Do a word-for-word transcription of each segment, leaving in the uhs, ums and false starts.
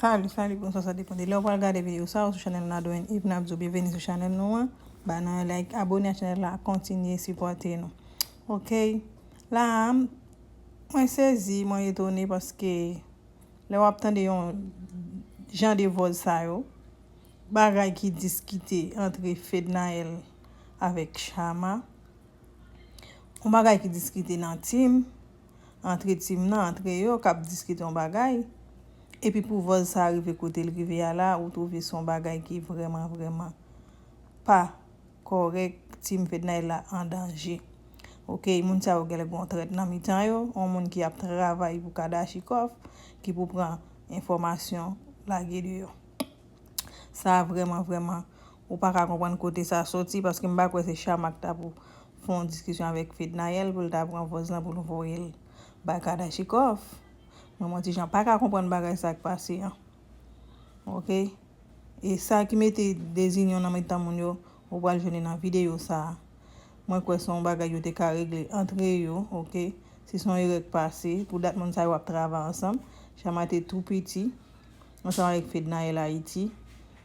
Salut, salut, bonsoir, ça dépend de là où vous regardez vidéo ça, ou sou chanèl Nado and Eve, n ap di w byenveni sou chanèl nou an. Ba nou yon like, abone a chanèl la, kontinye sipòte nou. Ok, la, mwen sezi, mwen etone paske lè w ap tande yon jan de vòz sa yo, bagay ki diskite antre Fednaelle avèk Chama, yon bagay ki diskite nan team, antre team nan, antre yo, k ap diskite yon bagay, epi pou vòz sa rive kote l rive a la, ou twouve se yon bagay ki vrèman, vrèman pa kòrèk, team Fednaelle la an danje. Ok, moun sa yo genlè gen yon trèt nan mitan yo, yon moun ki ap travay pou Kadachikov, ki pou pran enfòmasyon lage deyò. Sa vrèman, vrèman, ou pa ka konprann kote sa soti, paske m pa kwè se Chama k ta pou fè yon diskisyon avèk Fednaelle pou l ta pran vòz lan pou l voye l bay Kadachikov. Mwen, mwen ti jan pa ka konprann bagay sa k pase an. Ok? E sa ki mete dezinyon nan mitan moun yo, ou pral jwenn li nan videyo sa a. Mwen kwè se yon bagay yo te ka regle antre yo, ok? Si se yon erè k pase, pou dat moun sa yo ap travay ansanm. Chama te tou piti, ansanm avèk Fednaelle Ayiti.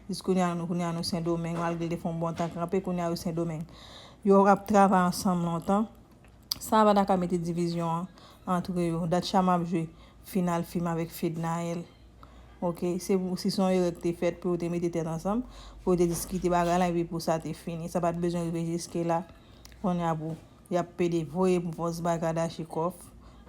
Jis kounye a, nou, kounye a nou Sendomeng, malgre l te fè yon bon tan kanpe, kounye a yo Sendomeng. Yo ap travay ansanm lontan. Sa pa ta ka mete divizyon an antre yo. Dat Chama ap jwe final fim avèk Fednaelle. Ok, se pou, si se yon erè ki te fèt pou yo te mete tèt ansanm, pou yo te diskite bagay la, epi pou sa te fini. Sa pa t bezwen rive jiske la. Kounye a pou y ap pede voye vòz bay Kadachikov.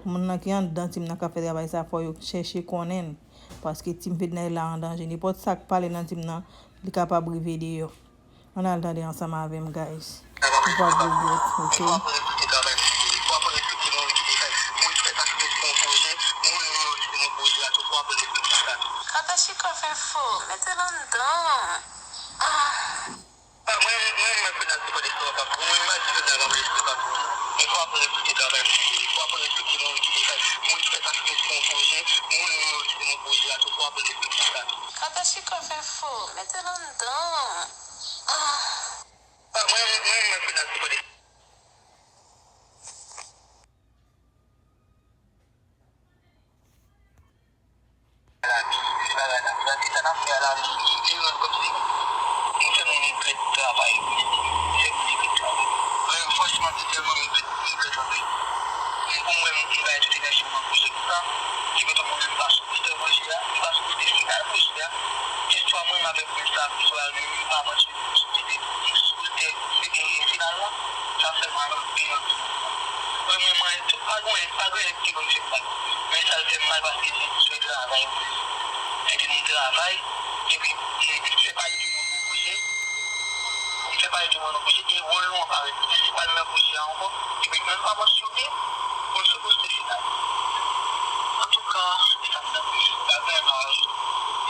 Moun nan ki anndan team nan k ap fè travay sa, fò yo chèche konnen l. Paske team Fednaelle la an danje. Nenpòt sa k pale nan team nan, li kapab rive deyò. Ann al tande ansanm avè m, guys. Nou p ap regrèt, ok? Kadachikov Info, mete l anndan. Ah. Kadachikov Info, mete l anndan. Ah. Franchman, sensèman, m regrèt, m regrèt anpil. Men pou m wè m, m bay tout enèji m nan pwojè konsa, se gentan mwen menm m pa sou poustè pwojè a, m pa sou poustè final pwojè a. Jis twa mwen m avèk moun sa, m sou al, men m pa manti, m sou poustè, m sou poustè, e, e, final lan, sa fè m mal anpil, anpil, anpil. Mwen, mwen, mwen, tout, pa gen, pa gen ki konn fè m mal. Men sa l fè m mal paske se, se travay m. Se te m travay, epi, e, se pa li ki moun nan pwojè. M fè pale de mwen nan pwojè, e wòl nou an parèt prensipal nan pwojè a ankò, epi menm pa mansyone, moun sou poste final. Antouka, se sa m t ap di. Bagay maj,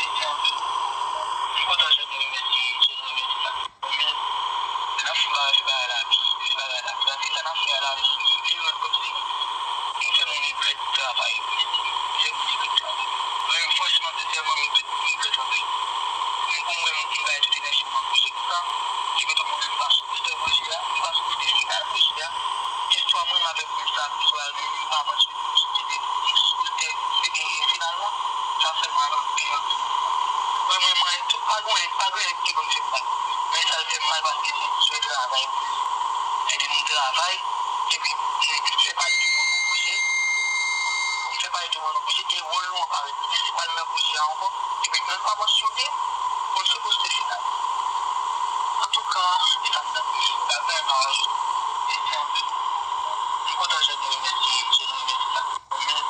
e se anpil. M kontan jwenn nou, remèsye, jwenn nou, remèsye sa. Men, lè n ap fè bagay, fè bagay la, pi, fè bagay la, pi, paske sa n ap fè a la, li, li, li rann kòmsi nou fè moun regrèt travay, li fè moun regrèt travay. Men, franchman, sensèman, m regrèt, m regrèt anpil. Men pou mwen, m bay tout enèji m nan pwojè konsa. Se gentan mwen menm m pa sou poustè pwojè a, m pa sou poustè final pwojè a. Jis twa mwen m avèk moun sa, m sou al, men m pa manti, m sou poustè, m sou poustè, e, e, final lan. Sa fè m mal anpil, anpil, anpil. Mwen, mwen, mwen, tout, pa gen, pa gen ki konn fè m mal. Men sa l fè m mal paske se, se travay m. Se te m travay, epi, e, se pa li ki moun nan pwojè. M fè pale de mwen nan pwojè, e wòl nou an parèt prensipal nan pwojè a ankò. Epi menm pa mansyone, moun sou poste final. Antouka, se sa m t ap di. Bagay maj, e se anpil. M kontan jwenn nou, remèsye, jwenn nou, remèsye sa. Men,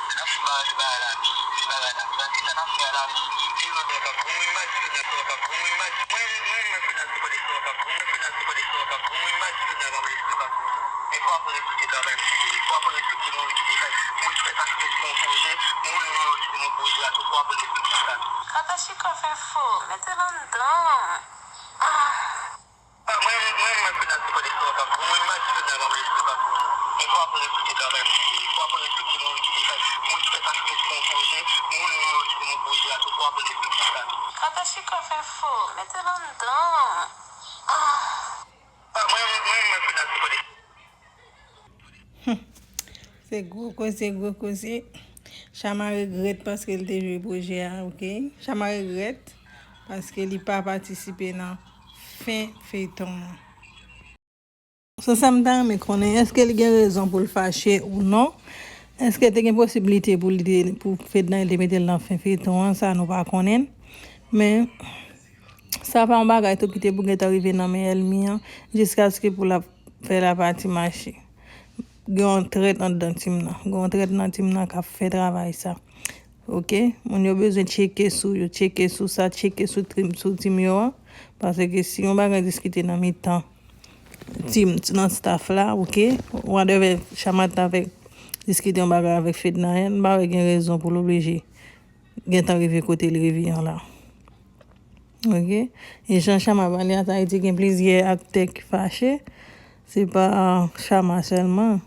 lè n ap fè bagay, fè bagay la, pi, fè bagay la. Paske sa n ap fè a la, li, li, li, Kadachikov Info, mete l anndan. Ah. Kadachikov Info, mete l anndan. Ah. Se gwo koze, gwo koze. Chama regrèt paske l te jwe pwojè a, oke? Chama regrèt paske li pa patisipe nan fen feyton an. So, sa m ta renmen konnen, èske li gen rezon pou l fache ou non? Èske te gen posiblite pou li te, pou Fednaelle te mete l nan fen feyton an? Sa nou pa konnen. Men, sa pa yon bagay tou ki te pou gentan rive nan men Elmi an, jiskaske pou l ap fè lapati mache. Gen yon trèt anndan tim nan. Gen yon trèt nan tim nan k ap fè travay sa. Oke? Moun yo bezwen tcheke sou yo, tcheke sou sa, tcheke sou tim, sou tim yo an. Paske si yon bagay diskite nan mitan tim, nan staff la, oke? Whatever, Chama t avèk, diskite yon bagay avèk Fednaelle, m pa wè gen rezon pou l oblije gentan rive kote l rive an la. Oke? E jan Chama pale a, sa vle di gen plizyè aktè ki fache. Se pa Chama sèlman.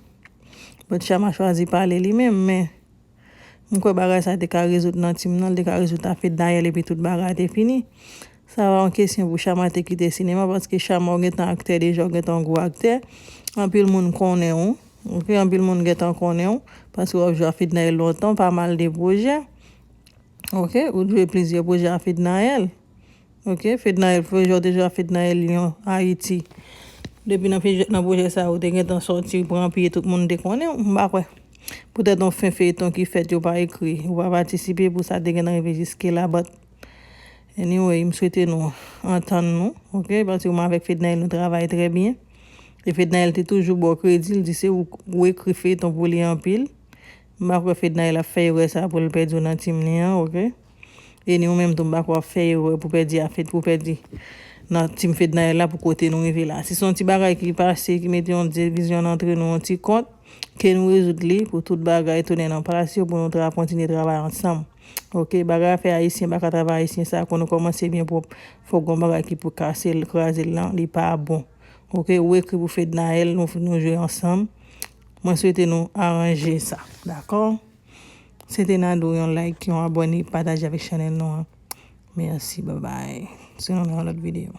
But Chama chwazi pale li menm, men m kwè bagay sa te ka rezoud nan tim nan, li te ka rezoud a Fednaelle epi tout bagay te fini. Sa pa yon kesyon pou Chama te kite sinema, paske Chama ou gentan aktè deja, ou gentan yon gwo aktè. Anpil moun konnen w, oke? Anpil moun gentan konnen w, paske w ap jwe a Fednaelle lontan, pa mal de pwojè. Oke, ou jwe plizyè pwojè a Fednaelle. Oke, Fednaelle, pwojè w te jwe a Fednaelle Lyon, Ayiti. Depi nan pwojè, nan pwojè sa a, ou te gentan sòti, pran pye, tout moun te konnen w, m pa kwè. Poutèt yon fen feyton ki fèt, yo pa ekri, ou pa patisipe pou sa te gentan rive jiske la, but anyway, m swete nou antann nou, oke, paske mwen avèk Fednaelle, nou travay trè byen. E Fednaelle te toujou ba w kredi, l di se ou, ou ekri feyton pou li anpil. M pa kwè Fednaelle ap fè erè sa pou l pèdi w nan tim li an, oke? E ni ou menm tou, m pa kwè w ap fè erè pou pèdi a Fed, pou pèdi nan tim Fednaelle la pou kote nou rive la. Si se yon ti bagay ki pase, ki mete yon divizyon antre nou, yon ti kont, ke nou rezoud li pou tout bagay tounen nan plas yo, pou nou tra-, kontinye travay ansanm. Oke, bagay afè ayisyen pa ka travay ayisyen, sa kon nou kòmanse byen pwòp, fòk gon bagay ki pou kase l, kraze l lan, li pa bon. Oke, ou ekri pou Fednaelle, nou, nou jwe ansanm. Mwen swete nou aranje sa, dakò? Se te Nadou, yon like, yon abòne, pataje avèk chanèl nou an. Mèsi, babay. Se nou nan yon lòt videyo.